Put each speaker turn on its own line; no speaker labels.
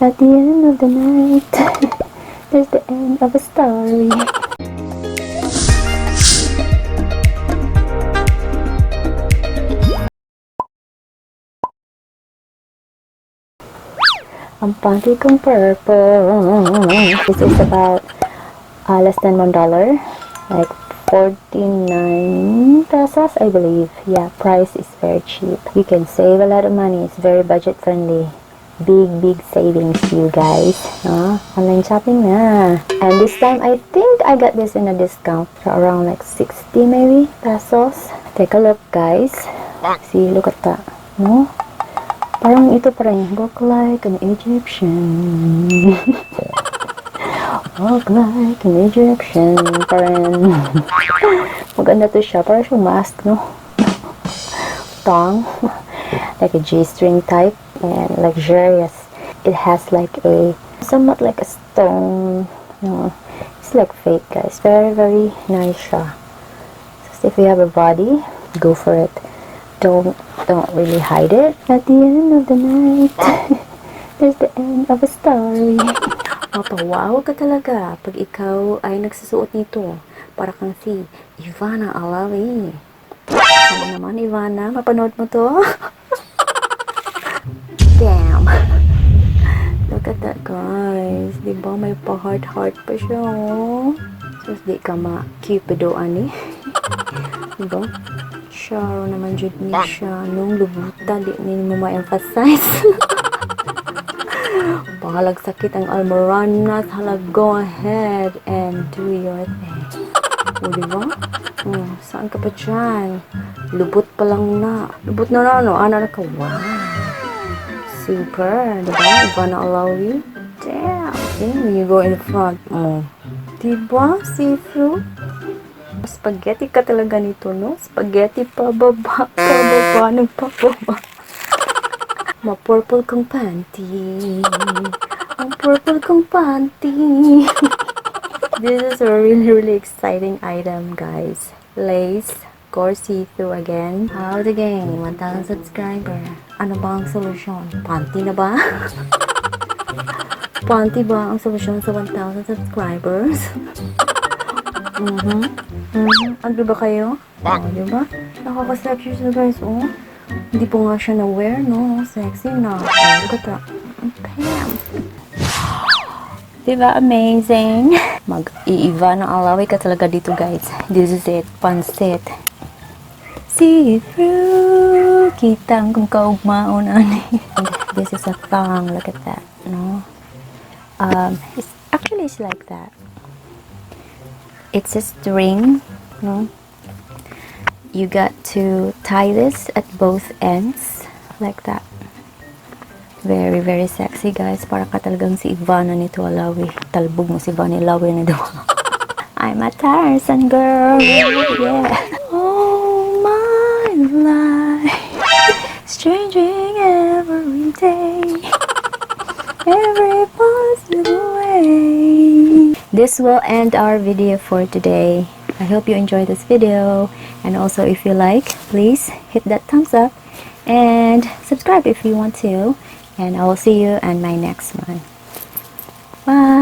At the end of the night, there's the end of a story. Ang panty kong purple. This is about less than $1, like 49 pesos, I believe. Yeah, price is very cheap. You can save a lot of money. It's very budget friendly. Big savings, you guys. Online shopping na. And this time, I think I got this in a discount. Around like 60 maybe pesos. Take a look, guys. See, look at that. No? Parang ito pa rin. Walk like an Egyptian. Walk like an Egyptian pa rin. Maganda to siya. Parang siyang mask, no? Thong. Like a G-string type. And luxurious. It has like a, somewhat like a stone. No, it's like fake, guys. Very nice siya. So if you have a body, go for it. Don't really hide it. At the end of the night, there's the end of a story. Mapawaw ka talaga pag ikaw ay nagsusuot nito. Para kang si Ivana Alawi. Ano naman, Ivana? Mapanood mo to? Damn. Look at that, guys. Diba may pa-heart pa siya, oh. So, di ka ma-cupido, ani. Diba? Charo naman jud ni siya. Nung lubutan, di mo ma-emphasize. Bahalag sakit ang almoranas. Halag, go ahead and do your thing. O, diba? Saan ka pa dyan? Lubot pa lang na. Lubot na, no? Ana na ka. Wow. Super. Diba? Ivana Alawi. Damn. Okay, when you go in the front. Diba? See-through? Spaghetti ka talaga nito, no? Spaghetti pababa, nagpababa. Ma-purple kong panty. Ang purple kong panty. This is a really exciting item, guys. Lace, core see-through again. How the gang? 1,000 subscriber. Ano ba ang solusyon? Panty na ba? Panty ba ang solusyon sa 1,000 subscribers? Ano ba kayo? Diba? Nakaka-sexy siya, guys, oh. Hindi po nga siya na-wear, no? Sexy na. Look at that. Pam. Diba? Amazing. Mag-i-Ivana Alawi ka talaga dito, guys. This is it. Pansit. See-through. Kitang kung kaugmaon, ani. This is a thong. Look at that, no? It's like that. It's a string, no? You got to tie this at both ends, like that. Very sexy, guys. Para ka talagang si Ivana nito Alawi. Talbog mo si Ivana Alawi na daw. I'm a Tarzan girl, yeah. Oh my life, changing every day, every possible way. This will end our video for today. I hope you enjoyed this video, and also if you like, please hit that thumbs up and subscribe if you want to, and I will see you in my next one. Bye.